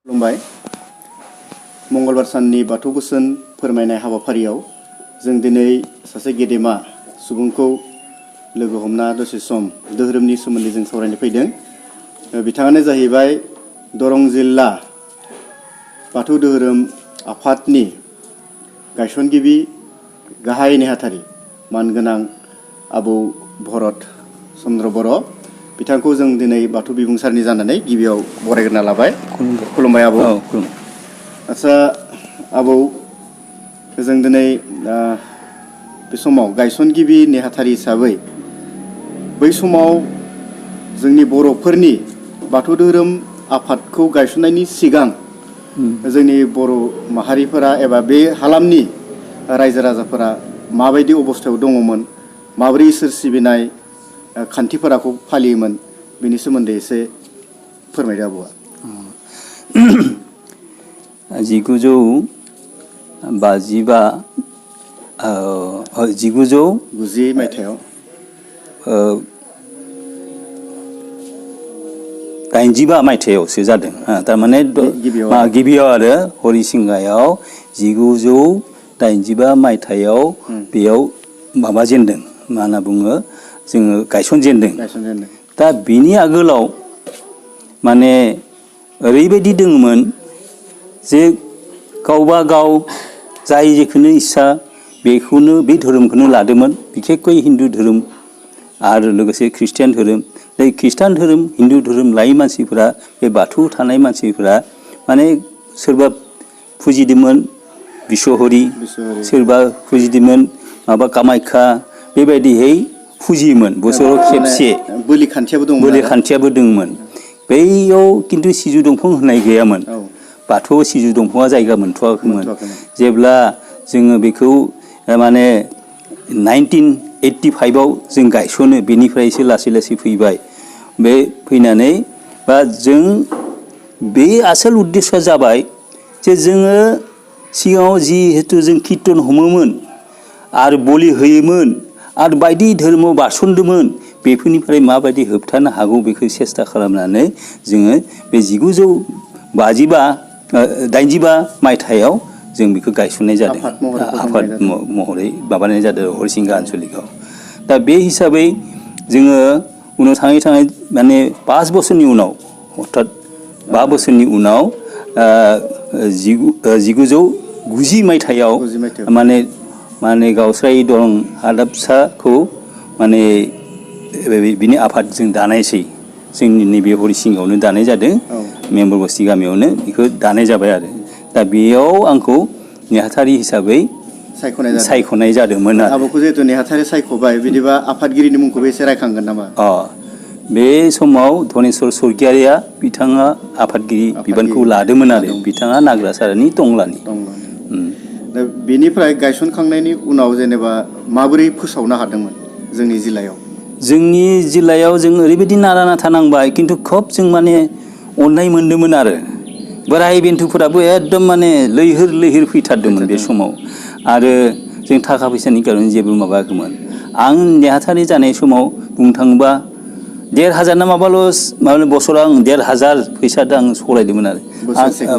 खुलुमबाय। मंगलबार साननि बाथौ बोसोन फोरमायनाय हाबाफारियाव जों दिनै सासे गेदेमा सुबुंखौ लोगो हमना दसे सम धोरोमनि सोमोन्दै जों सावरायनो फैदों। बिथाङानो जाहैबाय दरं जिल्ला बाथौ धोरोम आफादनि गायसनगिरि गाहाय नेहाथारि मानगोनां आबौ भरत चन्द्र बर' बिथांखौ जों दिनै बाथौ बिबुंसारनि जानानै गिबियाव बरायग्रोना लाबाय। खुलुमबाय आबौ। आच्छा आबौ, जों दिनै बे समाव गायसनगिरि नेहाथारि हिसाबै बै समाव जोंनि बर'फोरनि बाथौ धोरोम आफादखौ गायसननायनि सिगां जोंनि बर' माहारिफोरा एबा बे हालामनि रायजो राजाफोरा माबायदि अबस्थायाव दङमोन, माबोरै इसोर सिबिनाय खान्थिफोराखौ फालियोमोन, बेनि सोमोन्दै एसे फोरमायदो आबौआ। 1990 मायथाइयाव 85 मायथाइयावसो जादों। थारमाने गिबियाव आरो हरिसिंगायाव 1985 मायथाइयाव बेयाव माबाजेन्दों, मा होनना बुङो, जोङो गायसनजेन्दों। दा बिनि आगोलाव माने ओरैबायदि दङमोन जे गावबा गाव जाय जेखौनो इस्सा बेखौनो बे धोरोमखौनो लादोंमोन, बिखेखै हिन्दु धोरोम आरो लोगोसे ख्रिस्टियान धोरोम। बे ख्रिस्टान धोरोम हिन्दु धोरोम लायै मानसिफोरा, बे बाथौ थानाय मानसिफोरा माने सोरबा फुजिदोंमोन बिश्वहरि, सोरबा फुजिदोंमोन माबा कामाख्या, बेबायदिहै फुजियोमोन बोसोराव खेबसे। बोलि खान्थियाबो दंमोन। बैयाव खिन्थु सिजौ दंफां होननाय गैयामोन। बाथौआव सिजौ दंफाङा जायगा मोनथ'वाखैमोन। जेब्ला जोङो बेखौ माने 1985आव जों गायसनो, बेनिफ्रायसो लासै लासै फैबाय। बे फैनानै बा जों बे आसोल उद्देश्यआ जाबाय जे जोङो सिगाङाव जिहेतु जों कीर्तन हमोमोन आरो बलि होयोमोन आरो बायदि धोरोमाव बारसनदोंमोन, बेफोरनिफ्राय माबायदि होबथानो हागौ बेखौ सेस्था खालामनानै जोङो बे 1985 मायथाइयाव जों बेखौ गायसननाय जादों। आफाद महरै माबानाय जादों हरिसिंगा आन्सलिकआव। दा बे हिसाबै जोङो उनाव थाङै थाङै माने 5 बोसोरनि उनाव, अर्थात 5 बोसोरनि उनाव 1990 मायथाइयाव माने गावस्राय दरं हादाबसाखौ माने बिनि आफाद जों दानायसै। जोंनि नैबे हरिसिंगायावनो दानाय जादों, मेम्बर बस्ति गामियावनो बेखौ दानाय जाबाय आरो। दा बेयाव आंखौ नेहाथारि हिसाबै सायख'नाय जादोंमोन आरो। आबौखौ जिहेतु नेहाथारि सायख'बाय, बिदिबा आफादगिरिनि मुंखौबो एसे रायखांगोन नामा? बे समाव धनेस्वर स्वर्गियारिया बिथाङा आफादगिरि बिबानखौ लादोंमोन आरो। बिथाङा नाग्रासारानि टंलानि। दा बेनिफ्राय गायसनखांनायनि उनाव जेनेबा माबोरै फोसावनो हादोंमोन जोंनि जिल्लायाव? जोंनि जिल्लायाव जों ओरैबायदि नारा नाथा नांबाय, खिन्थु खोब जों माने अननाय मोनदोंमोन आरो। बोराय बेन्थुफोराबो एकदम माने लैहोर लैहोर फैथारदोंमोन बे समाव। आरो जों थाखा फैसानि कारणे जेबो माबायाखैमोन। आं नेहाथारि जानाय समाव बुंनो थाङोबा 1,500 ना माबाल' बोसोराव आं 1,500 फैसादो आं सलायदोंमोन आरो।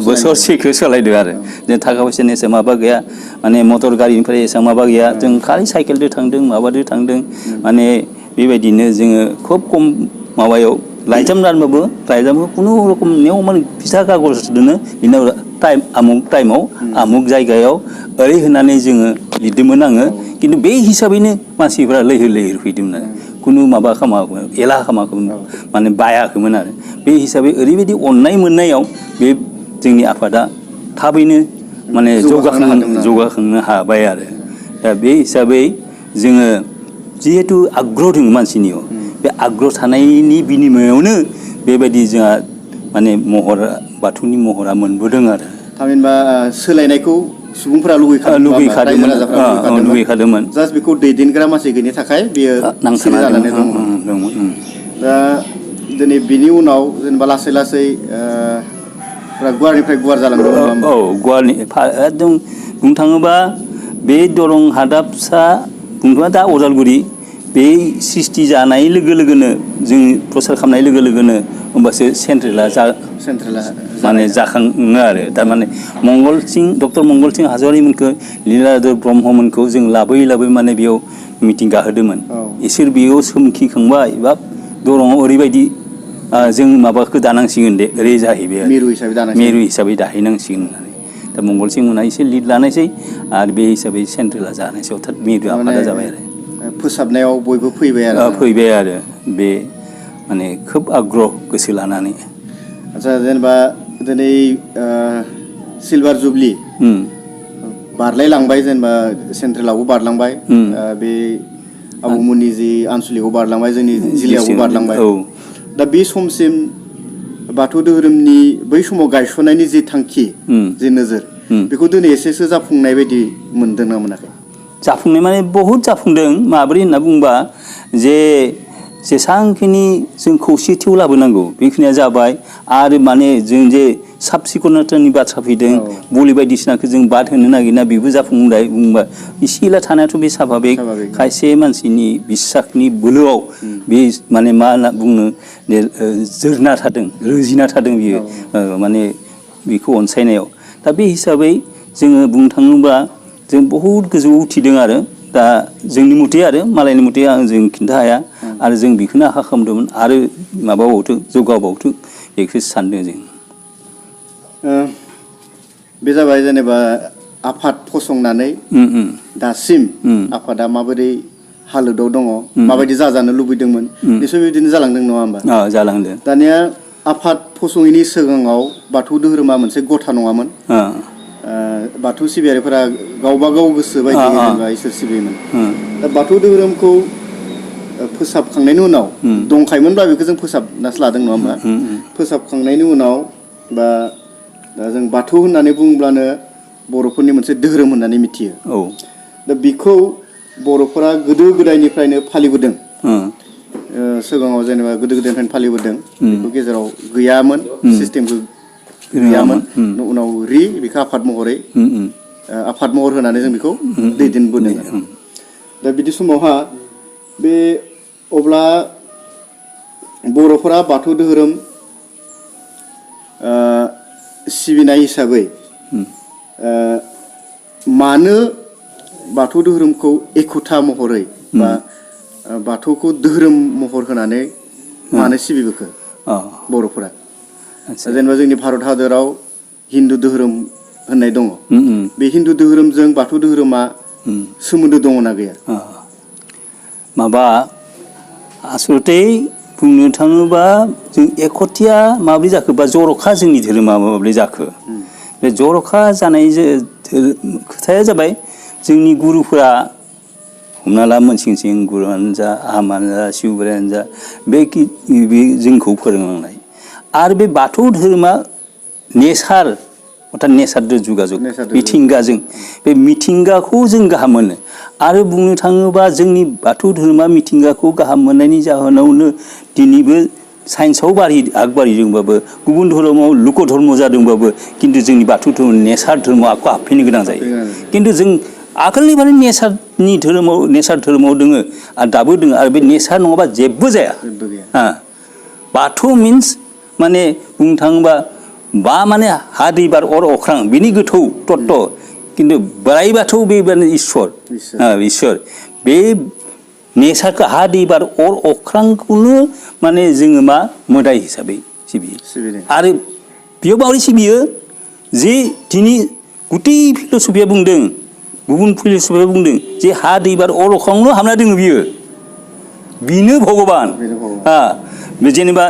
बोसोरसेखौ सोलायदों आरो। जों थाखा फैसानि एसे माबा गैया, माने मटर गारिनिफ्राय एसेबां माबा गैया। जों खालि साइकेलजों थांदों, माबाजों थांदों। माने बेबायदिनो जोङो खोब खम माबायाव लाइजाम रानबाबो लाइजामखौ खुनु रखम माने फिसा कागजजोंनो बिनाव आमुक टाइमाव आमुक जायगायाव ओरै होननानै जोङो लिरदोंमोन आङो। खिन्थु बे हिसाबैनो मानसिफ्रा लैहोर लैहोर फैदोंमोन आरो। खुनु माबा खालामाखैमोन, एला खालामाखैमोन, माने बायाखैमोन आरो। बे हिसाबै ओरैबायदि अननाय मोननायाव बे जोंनि आफादा थाबैनो माने जौगाखांनो हाबाय आरो। दा बे हिसाबै जोङो जिहेतु आग्रह दङ मानसिनियाव, बे आग्रह थानायनि बिनिमयावनो बेबायदि जोंहा माने बाथौनि महरा मोनबोदों आरो। थामहिनबा सोलायनायखौ सुबुंफोरा लुबैखादोंमोन। जास्ट बेखौ दैदेनग्रा मानसि गैयिनि थाखाय बेयो सिरि जानानै दंमोन। दा दिनै बिनि उनाव जेनेबा लासै लासै गुवारनिफ्राय गुवार जालांदोंमोन। गुवारनि एकदम बुंनो थाङोबा बे दरं हादाबसा बुंबा दा अदालगुरि बे सृष्टि जानाय लोगो लोगोनो जों प्रसार खालामनाय लोगो लोगोनो होमबासो सेन्ट्रेला माने जाखाङो आरो थारमाने डक्टर मंगल सिं हाज'वारिमोनखौ लीलाधर ब्रह्ममोनखौ जों लाबोयै माने बेयाव मिटिं गाहोदोंमोन इसोर बेयाव सोमखिखांबाय बा दरंआव ओरैबायदि जों माबाखौ दानांसिगोन दे ओरै जाहैबाय आरो मिरु हिसाबै दाहैनांसिगोन होननानै दा मंगल सिं मोनहा एसे लिड लानायसै आरो बे हिसाबै सेन्ट्रेला जानायसै अर्थात मिरु आफादा जाबाय आरो फोसाबनायाव बयबो फैबाय आरो बे माने खोब आग्रह गोसो लानानै आच्छा जेनेबा दिनै सिलभार जुबलि बारलायलांबाय जेनेबा सेन्ट्रेलावबो बारलांबाय बे आबौमोननि जि आनसलिकआव बारलांबाय जोंनि जिल्लायावबो बारलांबाय दा बे समसिम बाथौ धोरोमनि बै समाव गायसननायनि जि थांखि जि नोजोर बेखौ दिनै एसेसो जाफुंनाय बायदि मोनदों ना मोनाखै जाफुंनाय माने बहुद जाफुंदों माबोरै होनना बुंबा जेसांखिनि जों खौसेथियाव लाबोनांगौ बेखिनिया जाबाय आरो माने जों जे साब सिखोनतानि बाथ्रा फैदों बलि बायदिसिनाखौ जों बाद होनो नागिरना बेबो जाफुंबाय बुंबा इसे एला थानायाथ' बे साभाबिक खायसे मानसिनि बिसासनि बोलोआव बे माने मा होनना बुङो जोरना थादों रोजिना थादों बियो माने बेखौ अनसायनायाव दा बे हिसाबै जोङो बुंनो थाङोबा जों बहुद गोजौआव उथिदों आरो दा जोंनि मथे आरो मालायनि मथे जों खिन्था हाया आरो जों बेखौनो आखा खालामदोंमोन आरो माबाबावथों जौगाबावथों बेखौ सानदों जों बे जाबाय जेनेबा आफाद फसंनानै दासिम आफादा माबोरै हालोदाव दङ माबायदि जाजानो लुबैदोंमोन निसय बिदिनो जालांदों नङा होमबा जालांदों दानिया आफाद फसङैनि सिगाङाव बाथौ धोरोमा मोनसे गथा नङामोन बाथौ सिबियारिफोरा गावबा गाव गोसो बायदि जेनेबा इसोर सिबियोमोन दा बाथौ धोरोमखौ फोसाबखांनायनि उनाव दंखायोमोनब्ला बेखौ जों फोसाबनासो लादों नङा होमबा फोसाबखांनायनि उनाव बा दा जों बाथौ होननानै बुङोब्लानो बर'फोरनि मोनसे धोरोम होननानै मिथियो दा बेखौ बर'फोरा गोदो गोदायनिफ्रायनो फालिबोदों सिगाङाव जेनेबा गोदो गोदायनिफ्रायनो फालिबोदों बेखौ गेजेराव गैयामोन सिस्टेमखौ गैयामोन उनाव बेखौ आफाद महर होनानै जों बेखौ दैदेनबोदों दा बिदि समावहा बे अब्ला बर'फोरा बाथौ धोरोम सिबिनाय हिसाबै मानो बाथौ धोरोमखौ एखुथा महरै बा बाथौखौ धोरोम महर होनानै मानो सिबिबोखो बर'फोरा जेनेबा जोंनि भारत हादराव हिन्दु धोरोम होननाय दङ बे हिन्दु धोरोमजों बाथौ धोरोमा सोमोन्दो दङ ना गैया माबा आसलते बुंनो थाङोबा जों एकथिया माब्रै जाखो बा जर'खा जोंनि धोरोमा माब्रै जाखो बे जर'खा जानाय खोथाया जाबाय जोंनि गुरुफोरा हमना ला मोनसिं गुरुआनो जा आहामानो जा शिवबरायानो जा बे जोंखौ फोरोंलांनाय आरो बे बाथौ धोरोमा नेचार अर्थात नेचारजों जुगाजुग मिथिंगाजों बे मिथिंगाखौ जों गाहाम मोनो आरो बुंनो थाङोबा जोंनि बाथौ धोरोमा मिथिंगाखौ गाहाम मोननायनि जाहोनावनो दिनैबो साइन्सआव आगबारिदोंबाबो गुबुन धोरोमाव लुक धर्म जादोंबाबो खिन्थु जोंनि बाथौ धोरोम नेचार धोरोमाव आखौ हाबफैनो गोनां जायो खिन्थु जों आगोलनिफ्रायनो नेचार धोरोमाव दोङो आरो दाबो दोङो आरो बे नेचार नङाबा जेबो जाया बाथौ मिन्स माने बुंनो थाङोबा बा माने हा दै बार अर अख्रां बिनि गोथौ तत्व खिन्थु बोराइ बाथौ बे इसोर बे नेचारखौ हा दै बार अर अख्रांखौनो माने जोङो मा मोदाय हिसाबै सिबियो आरो बेयाव माबोरै सिबियो जे दिनै गुटि फिलसफिया बुंदों गुबुन फिलसफिया बुंदों जे हा दै बार अर अख्रांआवनो हाबना दङ बिनो भगबान जेनेबा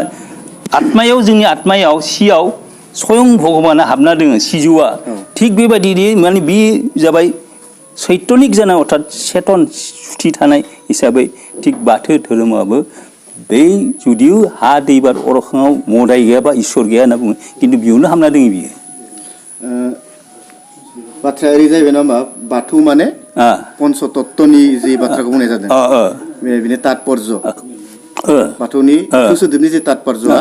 आत्मायाव जोंनि आत्मायाव सियाव स्वयं भगबाना हाबना दोङो सिजौआ थिग बेबायदि माने बे जाबाय सैतनिक जानाय अर्थात सेतन सुथि थानाय हिसाबै थिग बाथौ धोरोमाबो बै जुदिও हा दै बार अरखाङाव मोदाय गैया बा इसोर गैया होनना बुङो खिन्थु बेयावनो हाबना दोङो बियो बाथ्राया ओरै जाहैबाय ना होमबा बाथौ माने पन्चतत्वनि जि बाथ्राखौ बुंनाय जादों बेनि तात्पर्य बाथौनि सोदोबनि जि तात्पर्यआ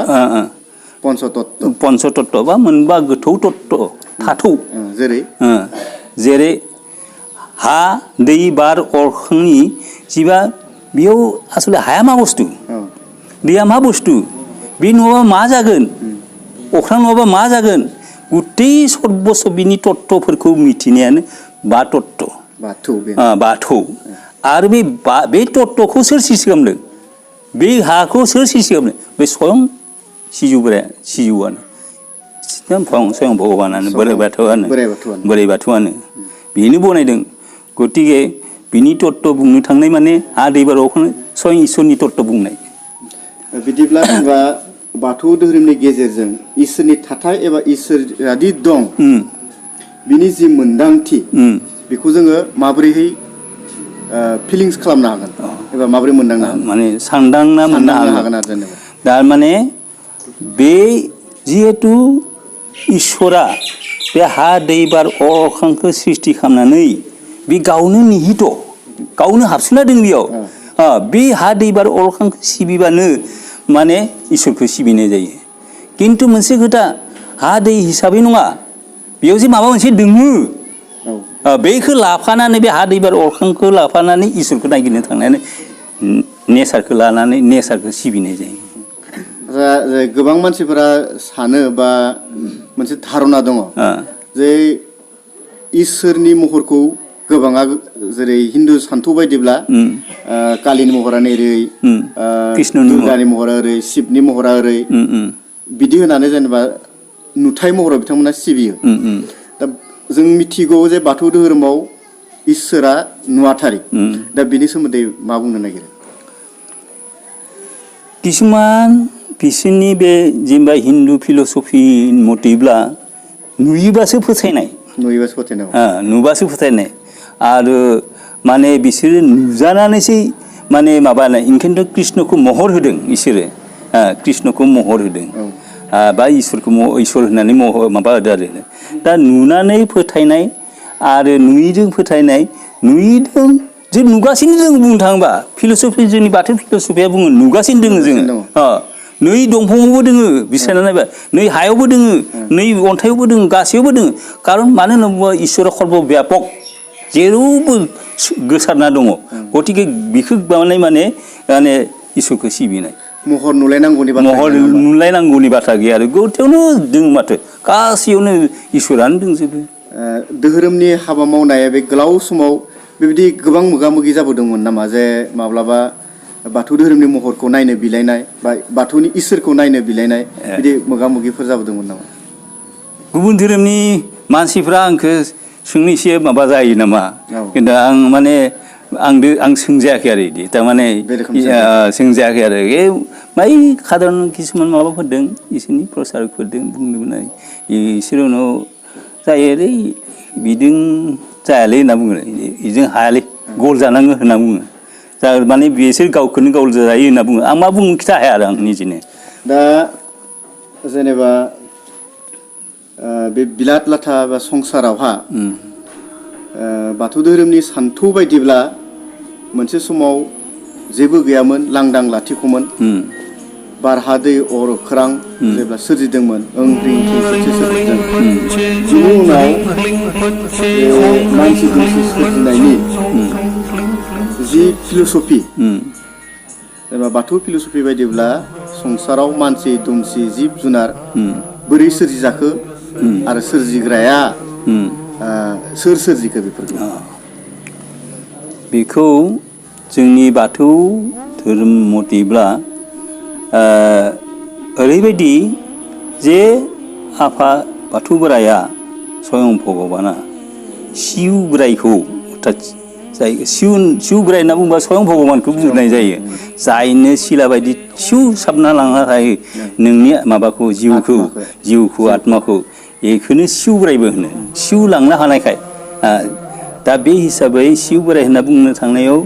पन्चतत्व बा मोनबा गोथौ तत्व थाथौ जेरै हा दै बार अख्रांनि जिबा बेयाव आसले हाया मा बुस्थु औ दैया मा बुस्थु बे नङाबा मा जागोन अख्रां नङाबा मा जागोन गुतै सर्बस्व बिनि तत्त्वफोरखौ मिथिनायानो बा तत्त्व बाथौ बे बाथौ आरो बे तत्त्वखौ सोर सृष्टि खालामदों बे हाखौ सोर सृष्टि खालामदों बे स्वयं सिजौआनो स्वयं भगबानानो बोराइ बाथौआनो बेनो बनायदों गतिके बिनि तत्त्व बुंनो थांनाय माने हा दै बार अख्रां स्वयं इसोरनि तत्त्व बुंनाय बिदिब्ला जेनेबा बाथौ धोरोमनि गेजेरजों इसोरनि थाथाय एबा इसोरादि दं बिनि जि मोन्दांथि बेखौ जोङो माबोरैहाय फिलिंस खालामनो हागोन एबा माबोरै मोनदांनो हागोन माने सानदांना मोननो हागोन आरो जेनेबा दा माने बे जिहेतु इसोरा बे हा दै बार अख्रांखौ सृष्टि खालामनानै बे गावनो निहित गावनो हाबसोना दं बेयाव बे हा दै बार अख्रांखौ सिबिबानो माने इसोरखौ सिबिनाय जायो खिन्थु मोनसे खोथा हा दै हिसाबै नङा बेयाव जे माबा मोनसे दोङो बेखौ लाफानानै बे हा दै बार अख्रांखौ लाफानानै इसोरखौ नागिरनो थांनानै नेचारखौ लानानै नेचारखौ सिबिनाय जायो गोबां मानसिफोरा सानो बा मोनसे धारना दङ जे इसोरनि महरखौ गोबाङा जेरै हिन्दु सान्थौ बायदिब्ला कालिनि महरा ओरै दुर्गानि महरा ओरै शिबनि महरा ओरै बिदि होनानै जेनेबा नुथाय महराव बिथांमोना सिबियो दा जों मिथिगौ जे बाथौ धोरोमाव इसोरा नुवाथारि दा बिनि सोमोन्दै मा बुंनो नागिरो किसुमान बिसोरनि बे जेनेबा हिन्दु फिलसफि मथेब्ला नुयोबासो फोथायनाय नुबासो फोथायनाय आरो माने बिसोरो नुजानानैसो माने माबानाय ओंखायनोथ' कृष्णखौ महर होदों इसोरो कृष्णखौ महर होदों बा इसोर होननानै माबा होदों आरो दा नुनानै फोथायनाय आरो नुयैजों फोथायनाय नुयैजों जों नुगासिनो जों बुंनो थाङोबा फिलसफि जोंनि बाथौ फिलसफिया बुङो नुगासिनो दोङो जोङो नै दंफाङावबो दोङो बिसायना नायबा नै हायावबो दोङो नै अन्थायावबो दोङो गासैयावबो दोङो कारन मानो होनना बुङोबा इसोरा सर्ब ब्यापक जेरावबो गोसारना दङ गतिके बिखौ माने इसोरखौ सिबिनाय महर नुलायनांगौनि बाथ्रा गैया आरो गथायावनो दों माथो गासैयावनो इसोरानो दंजोबो धोरोमनि हाबा मावनाया बे गोलाव समाव बेबायदि गोबां मोगा मोगि जाबोदोंमोन नामा जे माब्लाबा बाथौ धोरोमनि महरखौ नायनो बिलायनाय बा बाथौनि इसोरखौ नायनो बिलायनाय बिदि मोगा मोगिफोर जाबोदोंमोन नामा गुबुन धोरोमनि मानसिफ्रा आंखौ सोंनो एसे माबा जायो नामा खिन्थु आं माने आं सोंजायाखै आरो बिदि थारमाने सोंजायाखै आरो माइ खादारन किसुमान माबाफोर दं इसोरनि प्रसारफोर दं बुंनोबो इसोर उनाव जायोलै बिदों जायालै होनना बुङो बेजों हायालै गल जानाङो होनना बुङो माने बिसोर गावखौनो गाव जायो होनना बुङो आं मा बुंनो खिथा हाया आरो आं निजेनो दा जेनेबा बे बिलात लाथा बा संसारावहा बाथौ धोरोमनि सान्थौ बायदिब्ला मोनसे समाव जेबो गैयामोन लांदां लाथिख'मोन बार हा दै अर अख्रां जेब्ला सोरजिदोंमोन बिनि उनाव मानसि दुमसि सोरजिनायनि जि फिलसफि जेनेबा बाथौ फिलसफि बायदिब्ला संसाराव मानसि दुमसि जिब जुनार बोरै सोरजिजाखो आरो सोरजिग्राया सोर सोरजिखो बेखौ जोंनि बाथौ धोरोम मथेब्ला ओरैबायदि जे आफा बाथौ बोराइया स्वयं भगबाना शिव बोराइखौ शिव बोराइ होनना बुंबा स्वयं भगबानखौ बुंनाय जायो जायनो सिला बायदि सिउ साबना लांना थायो नोंनि माबाखौ जिउखौ आत्माखौ बेखौनो शिव बोराइबो होनो शिव लांनो हानायखाय दा बे हिसाबै शिव बोराइ होनना बुंनो थांनायाव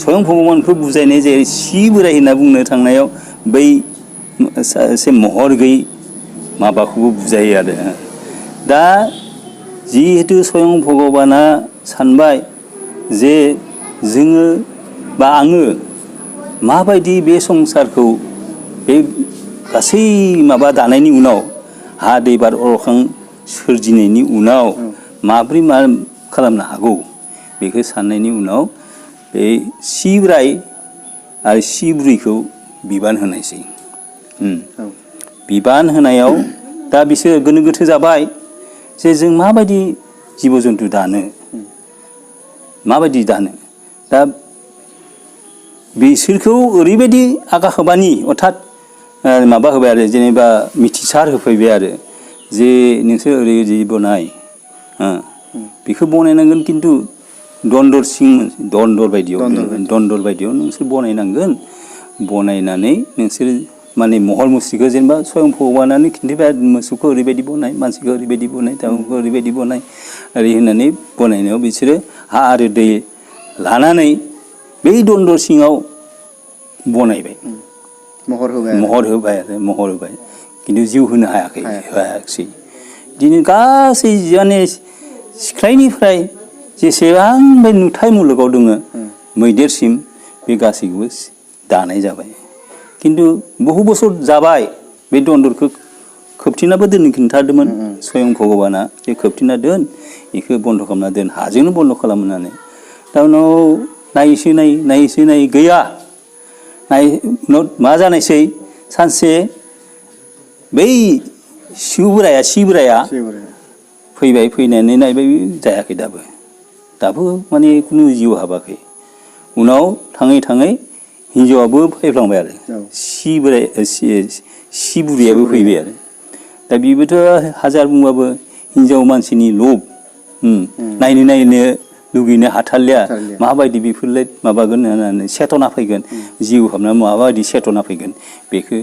स्वयं भगबानखौ बुजायनाय जायो शिव बोराइ होनना बुंनो थांनायाव बै एसे महर गैयै माबाखौबो बुजायो आरो दा जिहेतु स्वयं भगबाना सानबाय जे जोङो बा आङो माबायदि बे संसारखौ बे गासै माबा दानायनि उनाव हा दै बार अख्रां सोरजिनायनि उनाव माब्रै मा खालामनो हागौ बेखौ साननायनि उनाव बे शिव बोराइ आरो सिबुरैखौ बिबान होनायसै। औ बिबान होनायाव दा बिसोर गोनो गोथो जाबाय जे जों माबायदि जिब जन्तु दानो, माबायदि दानो। दा बिसोरखौ ओरैबायदि आगा होबानि अर्थात माबा होबाय आरो जेनेबा मिथिसार होफैबाय आरो जे नोंसोर ओरैबायदि बनाय, बेखौ बनायनांगोन खिन्थु दन्दर सिं दन्दर बायदियाव दन्दर बायदियाव नोंसोर बनायनांगोन। बनायनानै नोंसोर माने महर मुस्रिखौ जेनेबा स्वयं भगबानानो खिन्थिबाय मोसौखौ ओरैबायदि बनाय, मानसिखौ ओरैबायदि बनाय, दाउखौ ओरैबायदि बनाय ओरै होननानै बनायनायाव बिसोरो हा आरो दै लानानै बै दन्दर सिङाव बनायबाय, महर होबाय आरो महर होबाय खिन्थु जिउ होनो हायाखिसै। बिदिनो गासै माने सिख्लायनिफ्राय जेसेबां बे नुथाय मुलुगाव दङ मैदेरसिम बे गासैखौबो दानाय जाबाय। खिन्थु बहु बोसोर जाबाय बे दन्दरखौ खोबथेनाबो दोननो खिन्थादोंमोन स्वयं भगबाना जे खोबथेना दोन, बेखौ बन्द' खालामना दोन, हाजोंनो बन्द' खालामनानै। दा उनाव नायैसै गैया। मा जानायसै सानसे बै सिबुराया फैबाय, फैनानै नायबाय जायाखै दाबो माने खुनु जिउ हाबाखै। उनाव थाङै थाङै हिन्जावाबो फैफ्लांबाय आरो सिबुरैयाबो फैबाय आरो। दा बेबोथ' हाजार बुंबाबो हिन्जाव मानसिनि लब, नायनो लुगैनो हाथारलिया माबायदि बेफोरलाय माबागोन होननानै सेतना फैगोन, जिउ हाबनानै माबायदि सेतना फैगोन बेखौ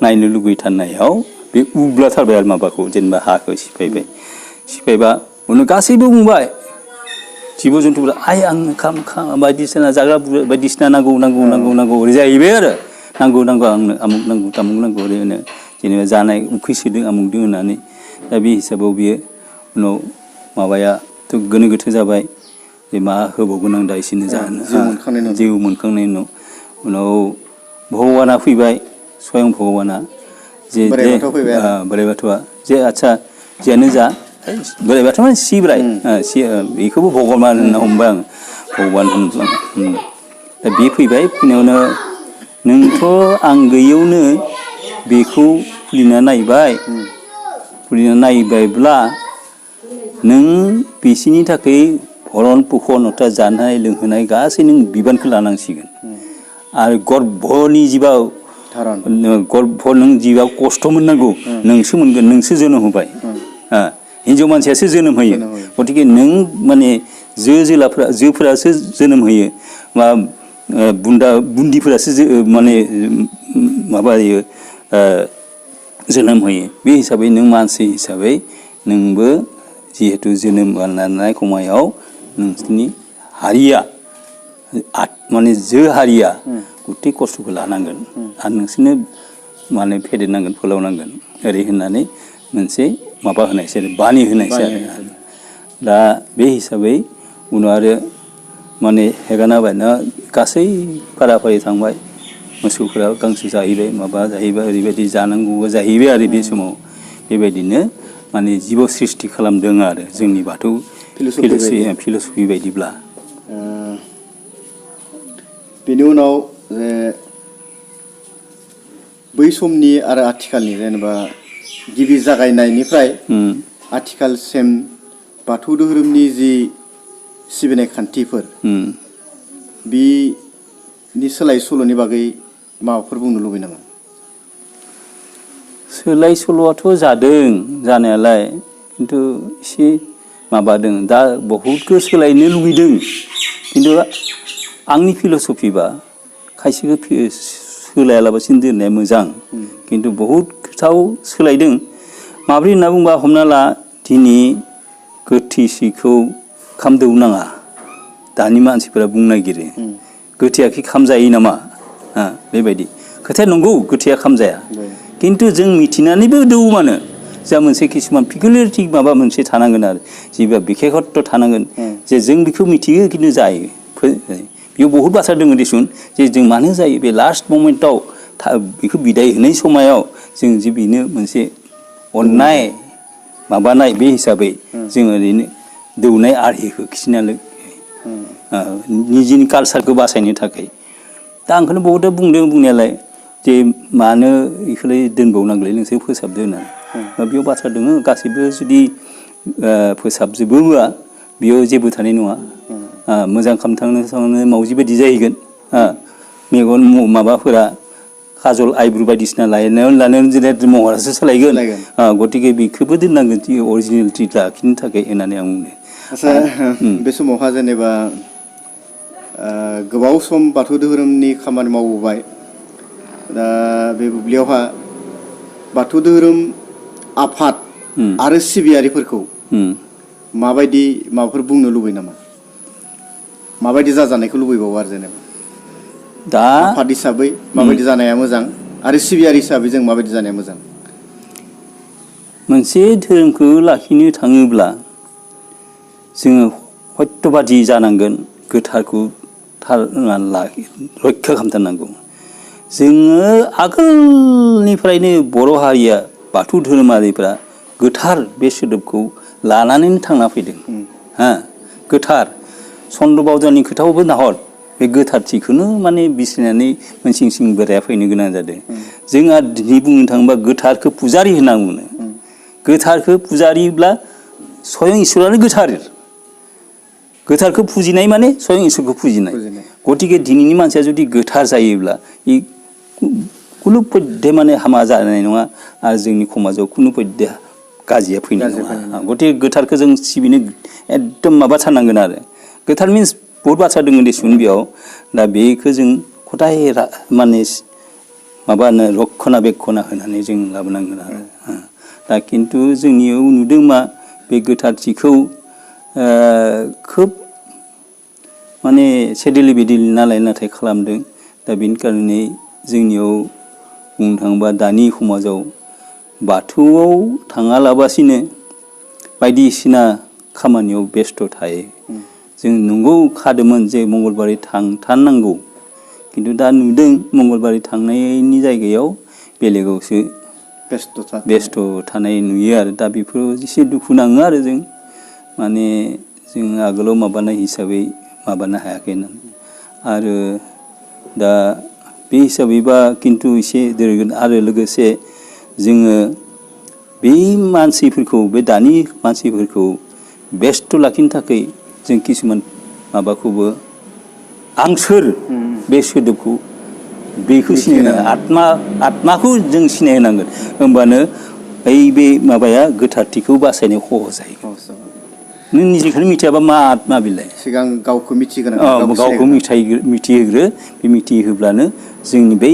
नायनो लुगैथारनायाव बे उब्लाथारबाय आरो माबाखौ जेनेबा हाखौ सिफायबा उनाव गासैबो बुंबाय जिब जन्थुफोरा आंनो बायदिसिना जाग्रा बायदिसिना नांगौ ओरै जाहैबाय आरो नांगौ आंनो आमुक नांगौ तामुक नांगौ ओरै होनो जेनेबा जानाय उखैसोदों आमुकदों होननानै। दा बे हिसाबाव बियो उनाव माबायाथ' गोनो गोथो जाबाय जे मा होबावगोन आं दा इसोरनो जानो, जिउ मोनखांनायनि उनाव भगबाना फैबाय, स्वयं भगबाना जे बोराइ बाथौआ जे आदसा जियानो जा, बोराइ बाथौ माने सिबराय, बेखौबो भगबान होनना हमबाय आं, भगबान दा बे फैबाय, फैनायावनो नोंथ' आं गैयैयावनो बेखौ खुलिना नायबायब्ला नों बिसोरनि थाखाय भरन पोषण अर्थात जानाय लोंहोनाय गासै नों बिबानखौ लानांसिगोन। आरो गर्भनि जिबा नों जिबा खस्थ' मोननांगौ नोंसो मोनगोन, नोंसो जोनोम होबाय, हिन्जाव मानसियासो जोनोम होयो। गतिके नों माने जोफोरासो जोनोम होयो, मा बुन्दिफोरासो माने माबायो जोनोम होयो। बे हिसाबै नों मानसि हिसाबै नोंबो जिहेथु जोनोम लानाय समायाव नोंसोरनि हारिया माने हारिया गथै खस्थ'खौ लानांगोन आरो नोंसोरनो माने फेदेरनांगोन, फोलावनांगोन ओरै होननानै मोनसे माबा होनायसै आरो बानि होनायसै आरो। दा बे हिसाबै उनाव आरो माने हेगारना होबायना गासै फारा फारि थांबाय, मोसौफोरा गांसो जाहैबाय, माबा जाहैबाय, ओरैबायदि जानांगौबो जाहैबाय आरो बे समाव। बेबायदिनो माने जिब सृष्टि खालामदों आरो जोंनि बाथौ फिल'सफि बायदिब्ला। बेनि उनाव बै समनि आरो आथिखालनि जेनेबा गिबि जागायनायनिफ्राय आथिखालसिम बाथौ धोरोमनि जि सिबिनाय खान्थिफोर, बिनि सोलाय सोल'नि बागै माबाफोर बुंनो लुबैयो नामा? सोलाय सोल'आथ' जादों जानायालाय, खिन्थु एसे माबादों दा बहुदखौ सोलायनो लुगैदों, खिन्थु आंनि फिल'सफिबा खायसेखौ सोलायालाबासिनो दोननाया मोजां। खिन्थु बहुद खोथाव सोलायदों। माब्रै होनना बुंबा हमना ला दिनै गोथैसिखौ खामदौनाङा, दानि मानसिफोरा बुंनो नागिरो गोथैया खामजायो नामा, बेबायदि खोथाया नंगौ, गोथैया खामजाया। खिन्थु जों मिथिनानैबो दौमानो जा मोनसे किसुमान पिकुलियारिटि माबा मोनसे थानांगोन आरो जेबा बिखेखत्व थानांगोन जे जों बेखौ मिथियो खिन्थु जायो। बेयाव बहुद बाथ्रा दङ दिसुन जे जों मानो जायो बे लास्ट ममेन्टआव बेखौ बिदाय होनाय समायाव जों जे बेनो मोनसे अननाय माबानाय बे हिसाबै जों ओरैनो दौनाय आरिखौ खिथिनानै निजिनि कालसारखौ बासायनो थाखाय दा आंखौनो बहुदा बुंदों बुंनायालाय जे मानो बेखौलाय दोनबावनांगौलै नोंसोर फोसाबदो होननानै बेयाव बाथ्रा दङ गासैबो जुदि फोसाबजोबोबा बेयाव जेबो थानाय नङा मोजां खालामनो मावजि बायदि जाहैगोन मेगन माबाफोरा काजल आइब्रु बायदिसिना लानायावनो जेरै महरासो सोलायगोन गतिके बेखौबो दोननांगोन अरिजिनेलिटि लाखिनो थाखाय होननानै आं बुङो। आच्चा बे समावहा जेनेबा गोबाव सम बाथौ धोरोमनि खामानि मावबोबाय दा बे बुब्लियावहा बाथौ धोरोम आफाद आरो सिबियारिफोरखौ माबायदि माबाफोर बुंनो लुबैयो नामा माबायदि जाजानायखौ लुबैबावो आरो जेनेबा दा आफाद हिसाबै माबायदि जानाया मोजां आरो सिबियारि हिसाबै जों माबायदि जानाया मोजां मोनसे धोरोमखौ लाखिनो थाङोब्ला जोङो सत्यबादि जानांगोन गोथारखौ रैखा खालामथारनांगौ जोङो आगोलनिफ्रायनो बर' हारिया बाथौ धोरोमारिफ्रा गोथार बे सोदोबखौ लानानैनो थांना फैदों गोथार चन्द्र बावजानि खोथाखौबो नाहर बे गोथारथिखौनो माने बिसनानै मोनसिं सिं बोराया फैनो गोनां जादों जोंहा दिनै बुंनो थाङोबा गोथारखौ पुजारि होनना बुङो गोथारखौ पुजारिब्ला स्वयं इसोरानो गोथारखौ फुजिनाय माने स्वयं इसोरखौ फुजिनाय गतिके दिनैनि मानसिया जुदि गोथार जायोब्ला कुनु पध्य माने हामा जानाय नङा आरो जोंनि समाजाव कुनु पध्य गाज्रिया फैनाय नङा गतिके गोथारखौ जों सिबिनो एकदम माबाथारनांगोन आरो गोथार मिन्स बहुत बाथ्रा दङ देसुन बेयाव दा बेखौ जों खदाय माने माबानो रक्षना बेक्षना होनानै जों लाबोनांगोन आरो दा खिन्थु जोंनियाव नुदों मा बे गोथारथिखौ खोब माने सेदेलि बेदेलि नालाय नाथाय खालामदों दा बेनि कारणे जोंनियाव बुंनो थाङोबा दानि समाजाव बाथौआव थाङालाबासिनो बायदिसिना खामानियाव बेस्थ' थायो जों नंगौ खादोंमोन जे मंगलबारै थांथारनांगौ खिन्थु दा नुदों मंगलबारै थांनायनि जायगायाव बेलेगावसो बेस्थ' थानाय नुयो आरो दा बेफोराव एसे दुखु नाङो आरो जों माने जों आगोलाव माबानाय हिसाबै माबानो हायाखै होननानै आरो दा बे हिसाबैबा खिन्थु एसे दोरगोन आरो लोगोसे जोङो बे मानसिफोरखौ बे दानि मानसिफोरखौ बेस्थ' लाखिनो थाखाय जों किसुमान माबाखौबो आं सोर बे सोदोबखौ बेखौ सिनायनो आत्माखौ जों सिनायहोनांगोन होमबानो ओइ बे माबाया गोथारथिखौ बासायनायाव सहज जायो नों निजेखौनो मिथियाबा मा आत्मा बिलाय सिगां गावखौ मिथिगोन गावखौ मिथिहोग्रो बे मिथिहोब्लानो जोंनि बै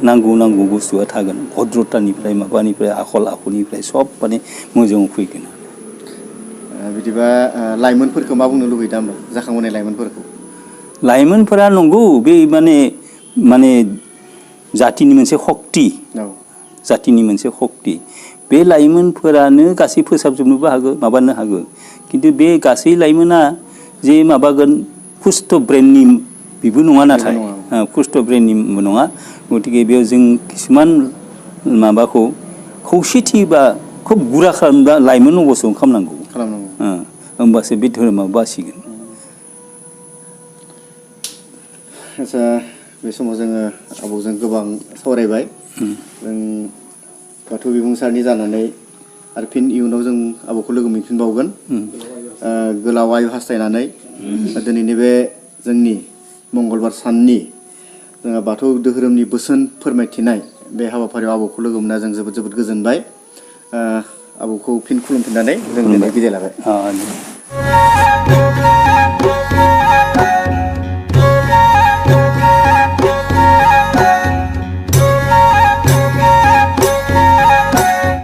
नांगौ बुस्थुआ थागोन भद्रतानिफ्राय माबानिफ्राय आखल आखुनिफ्राय सब माने मोजाङाव फैगोन बिदिबा लाइमोनफोरखौ मा बुंनो लुबैदों होमबा जाखांबोनाय लाइमोनफोरा नंगौ बे माने जातिनि मोनसे शक्ति बे लाइमोनफोरानो गासै फोसाबजोबनोबो हागौ माबानो हागौ खिन्थु बे गासै लाइमोना जे माबागोन खुस्त ब्रेननि बेबो नङा नाथाय खुस्त ब्रेननिबो नङा गतिके बेयाव जों किसुमान माबाखौ खौसेथि बा खोब गुरा खालामब्ला लाइमोन अबस्थायाव खालामनांगौ होमबासो बे धोरोमा बासिगोन आच्चा बे समाव जोङो आबौजों गोबां सावरायबाय जों बाथौ बिबुंसारनि जानानै आरो फिन इयुनाव जों आबौखौ लोगो मोनफिनबावगोन गोलाव आयु हास्थायनानै दिनैनि बे जोंनि मंगलबार साननि जोंहा बाथौ धोरोमनि बोसोन फोरमायथिनाय बे हाबाफारियाव आबौखौ लोगो मोनना जों जोबोद गोजोनबाय आबौखौ फिन खुलुमफिननानै जों दिनै बिदाय लाबाय